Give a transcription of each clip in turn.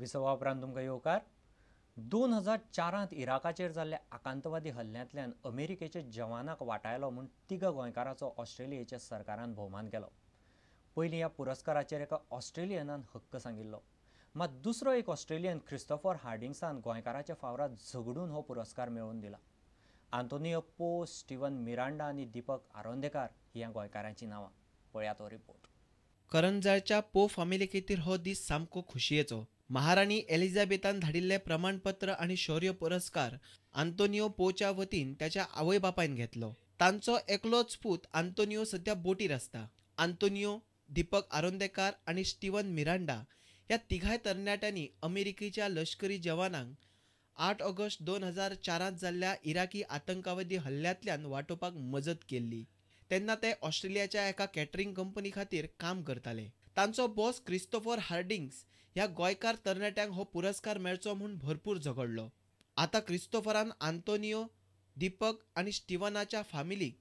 विसवा उपरांत तुमकां येवकार. 2004 इराकाचेर जाल्ल्या आकांतवादी हल्ल्यांतल्यान अमेरिकेच्या जवानाक वाटायलो म्हूण तिगा गोंयकाराचो ऑस्ट्रेलियेच्या सरकारान भोवमान केलो. पयलीं ह्या पुरस्काराचेर एका ऑस्ट्रेलियनान हक्क सांगिल्लो, मात दुसरो एक ऑस्ट्रेलियन क्रिस्तोफर हार्डिंग्सान गोंयकाराच्या फावरात झगडून हो पुरस्कार मेळोवन दिला. आंतोनियो पो, स्टीवन मिरांडा आनी दीपक आरोंदेकार ही ह्या गोंयकारांचीं नांवां. पळयात हो रिपोर्ट. करंजाळच्या पो फामिली खातीर हो दीस सामको खुशयेचो. महाराणी एलिझाबेथान धाडिल्ले प्रमाणपत्र आनी शौर्य पुरस्कार आंतोनियो पोच्या वतीन त्याच्या आवय बापायन घेतलो. तांचो एकलोच पूत आंतोनियो सध्या बोटीर आसता. आंतोनियो, दीपक आरोंदेकार आनी स्टीवन मिरांडा ह्या तिघाय तरणाट्यांनी अमेरिकेच्या लष्करी जवानांक 8 ऑगस्ट 2004 जाल्ल्या इराकी आतंकवादी हल्ल्यांतल्यान वाटोवपाक मजत केल्ली. तेन्ना ते ऑस्ट्रेलियाच्या एका कॅटरिंग कंपनी खातीर काम करताले. तांचो बॉस क्रिस्तोफर हार्डिंग्स ह्या गोंयकार तरणाट्यांक हो पुरस्कार मेळचो म्हूण भरपूर झगडलो. आतां क्रिस्तोफरान आंतोनियो, दीपक आनी स्टीवनाच्या फामिलीक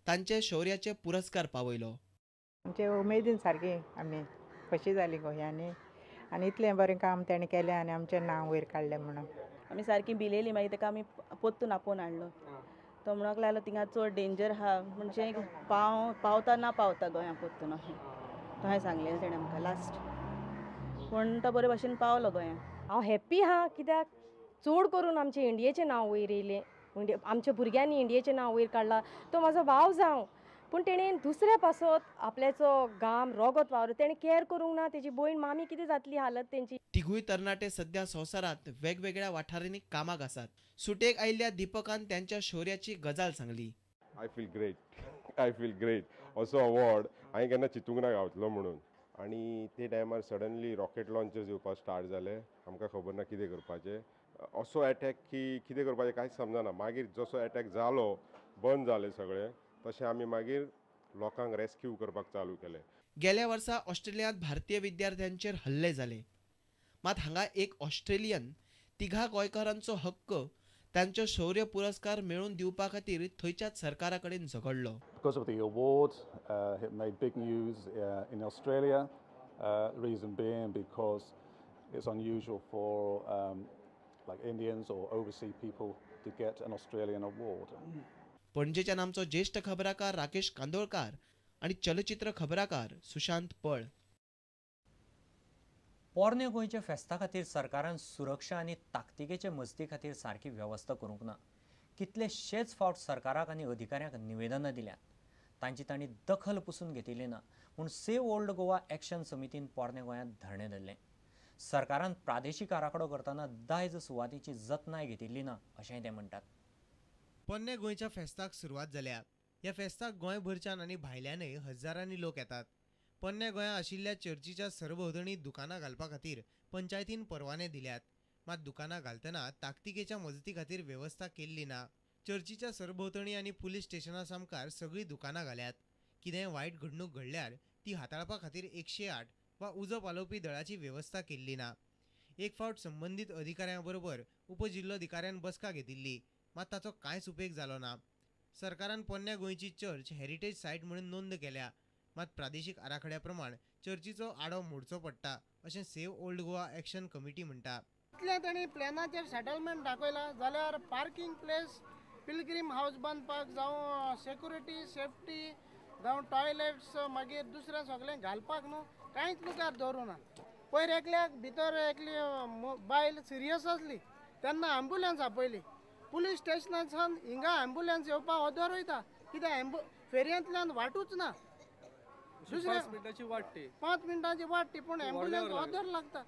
तांचे शौर्याचे पुरस्कार पावयलो. आमचे उमेदीन सारकी आमी खोशी जाली गोंयांनी आनी इतलें बरें काम तेणें केलें आनी आमचें नांव वयर काडलें म्हणून आमी सारकी भिलेली. मागीर ताका आमी पोत्तून आपोवन हाडलो. तो म्हणूंक लागलो थिंगा चड डेंजर आहा, म्हणजे पावता ना पावता गोंया पोत्तून अशें तशें सांगलें तेणें आमकां लास्ट. पूण तो बरे भाशेन पावलो गोंया. हांव हॅप्पी आहा कित्याक चड करून आमचें इंडियेचें नांव वयर येयलें, आमच्या भुरग्यांनी इंडियेचें नांव वयर काडलां. तो म्हाजो भाव जावं, पूण तेणें दुसऱ्या पासत आपल्याचो घाम रोगत वावर तेणें कॅर करूंक ना. तेजी भयण मामी कितें जातली हालत तेंची. तिगूय तरणाटे सध्या संवसारांत वेगवेगळ्या वाठारांनी कामाक आसात. सुटेक आयिल्ल्या दीपकान त्यांच्या शौर्याची गजाल सांगली. I feel great, I feel great. असो अवॉर्ड हांवें केन्ना चिंतूंक ना गावतलो म्हणून. आनी ते टायमार सडनली रॉकेट लॉन्चर्स येवपाक स्टार्ट जाले. आमकां खबर ना कितें करपाचें. असो एटॅक की कितें करपाचें कांयच समजना. मागीर जसो एटॅक जालो, बंद जालें सगळें, तशें आमी मागीर लोकांक रेस्क्यू करपाक चालू केलें. गेल्या वर्सा ऑस्ट्रेलियांत भारतीय विद्यार्थ्यांचेर हल्ले जाले. मात हांगा एक ऑस्ट्रेलियन तिघा गोंयकारांचो हक्क तांचो शौर्य पुरस्कार मेळोवन दिवपा खातीर थंयच्याच सरकारा कडेन झगडलो. Because of the award, it made big news in Australia. Reason being because it's unusual for like Indians or overseas people to get an Australian award. पणजेच्यान आमचो ज्येष्ठ खबराकार राकेश कांदोळकार आनी चलचित्र खबराकार सुशांत पळ. पोरण्या गोंयच्या फेस्ता खातीर सरकारान सुरक्षा आनी ताकतिकेचे मजती खातीर सारकी वेवस्था करूंक ना. कितलेशेच फावट सरकाराक आनी अधिकाऱ्यांक निवेदनां दिल्यात, तांची तांणी दखल पसून घेतिल्ली ना. म्हूण सेव्ह ओल्ड गोवा एक्शन समितीन पोरण्या गोंयांत धरणें धरलें. सरकारान प्रादेशीक आराखडो करतना दायज सुवातीची जतनाय घेतिल्ली ना अशेंय ते म्हणटात. पोरण्या गोंयच्या फेस्ताक सुरवात जाल्या. ह्या फेस्ताक गोंयभरच्यान आनी भायल्यानय हजारांनी लोक येतात. पोरण्या गोंया आशिल्ल्या चर्चीच्या सरभोंवतणी दुकानां घालपा खातीर पंचायतीन परवाने दिल्यात. मात दुकानां घालतना ताकतिकेच्या मजती खातीर वेवस्था केल्ली ना. चर्चीच्या सरभोंवतणी आनी पुलीस स्टेशना सामकार सगळीं दुकानां घाल्यात. कितेंय वायट घडणूक घडल्यार ती हाताळपा खातीर 108 वा उजो पालोवपी दळाची वेवस्था केल्ली ना. एक फावट संबंदीत अधिकाऱ्यां बरोबर उपजिल्लोधिकाऱ्यान बसका घेतिल्ली, मात ताचो कांयच उपेग जालो ना. सरकारान पोरण्या गोंयची चर्च हेरिटेज सायट म्हणून नोंद केल्या, मात प्रादेशीक आराखड्या प्रमाण चर्चीचो आडो मोडचो पडटा अशें save old Goa action committee म्हणटा. इतलें तांणी प्लॅनाचेर सेटलमेंट दाखयला जाल्यार पार्किंग प्लेस, पिलग्रीम हावस बांदपाक जावं, सेक्युरिटी सेफ्टी जावं, टॉयलेट्स मागीर दुसरें सगळें घालपाक न्हू कांयच मुखार दवरूं ना. पयर एकल्याक भितर एकली बायल सिरियस आसली तेन्ना एम्बुलन्स आपयली. पुलीस स्टेशनासान हिंगा एम्बुलन्स येवपाक ओदोर वयता, कित्याक फेरयेंतल्यान वाटूच ना. दुसरे 5 मिनटांची वाट ती, 5 मिनटांची वाट ती, पूण एम्बुलन्स ओदोर लागता.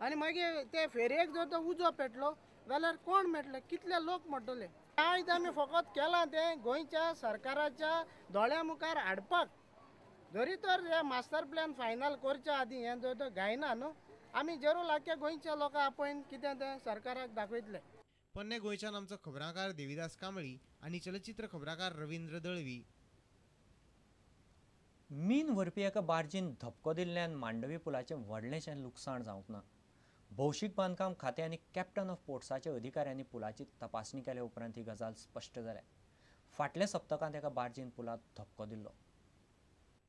आनी मागीर ते फेरयेक जर तो उजो पेटलो जाल्यार कोण मेळटले, कितले लोक मरतले. आयज आमी फकत केलां तें गोंयच्या सरकाराच्या दोळ्या मुखार हाडपाक. जरी तर हे मास्टर प्लॅन फायनल करच्या आदीं हें जर तो गायना न्हू, आमी जरूर आख्या गोंयच्या लोकांक आपोवन कितें तें सरकाराक दाखयतले. पोरण्या गोंयच्यान आमचो खबराकार देविदास कांबळी आनी चलचित्र खबराकार रवींद्र दळवी. मीन व्हरपी एका बार्जीन धपको दिल्ल्यान मांडवी पुलाचें व्हडलेंशें लुकसाण जावंक ना. भौशीक बांदकाम खातें आनी कॅप्टन ऑफ पोर्ट्साच्या अधिकाऱ्यांनी पुलाची तपासणी केल्या उपरांत ही गजाल स्पश्ट जाल्या. फाटल्या सप्तकांत एका बार्जीन पुलाक धपको दिल्लो.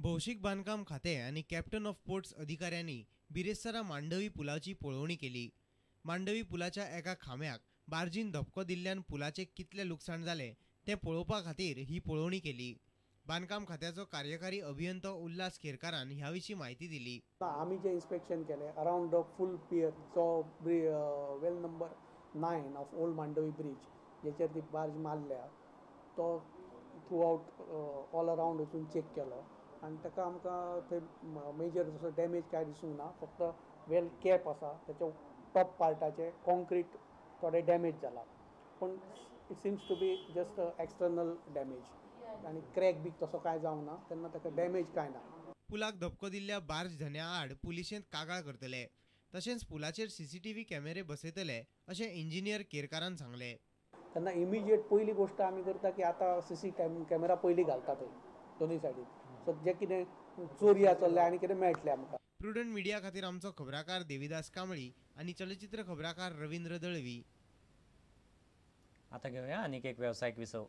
भौशीक बांदकाम खातें आनी कॅप्टन ऑफ पोर्ट्स अधिकाऱ्यांनी बिरेस्तारा मांडवी पुलाची पळोवणी केली. मांडवी पुलाच्या एका खांब्याक बार्जीन धपको दिल्ल्यान पुलाचें कितलें लुकसाण जालें तें पळोवपा खातीर ही पळोवणी केली. बांदकाम खात्याचो कार्यकारी अभियंतो उल्हास केरकारान ह्या विशीं म्हायती दिली. आमी जें इन्स्पेक्शन केलें अरावंड the full पियर जो well number 9 of old Mandovi bridge जेचेर ती बार्ज मारल्या तो थ्रू आउट ऑल अरावंड वचून चॅक केलो आनी ताका आमकां थंय मेजर तसो डॅमेज कांय दिसूंक ना. फक्त वेल कॅप आसा ताच्या टॉप पार्टाचे कॉन्क्रीट थोडे डॅमेज जाला, पूण it seems to be just external damage आनी क्रॅक बी तसो कांय जावंक ना, तेन्ना ताका डॅमेज कांय ना. पुलाक धपको दिल्ल्या बार्ज धन्या आड पुलिशेंत कागाळ करतले, तशेंच पुलाचेर सीसीटीव्ही कॅमेरे बसयतले अशें इंजिनियर केरकारान सांगलें. तेन्ना इमिजिएट पयली गोश्ट आमी करता की आतां सीसी कॅमेरा पयली घालता थंय दोनूय सायडीन, सो जें कितें चोरया चल्ल्या आनी कितें मेळटलें आमकां. प्रुडंट मिडिया खातीर आमचो खबराकार देविदास कांबळी आनी चलचित्र खबराकार रवींद्र दळवी. आतां घेवया आनीक एक वेवसायीक विसव.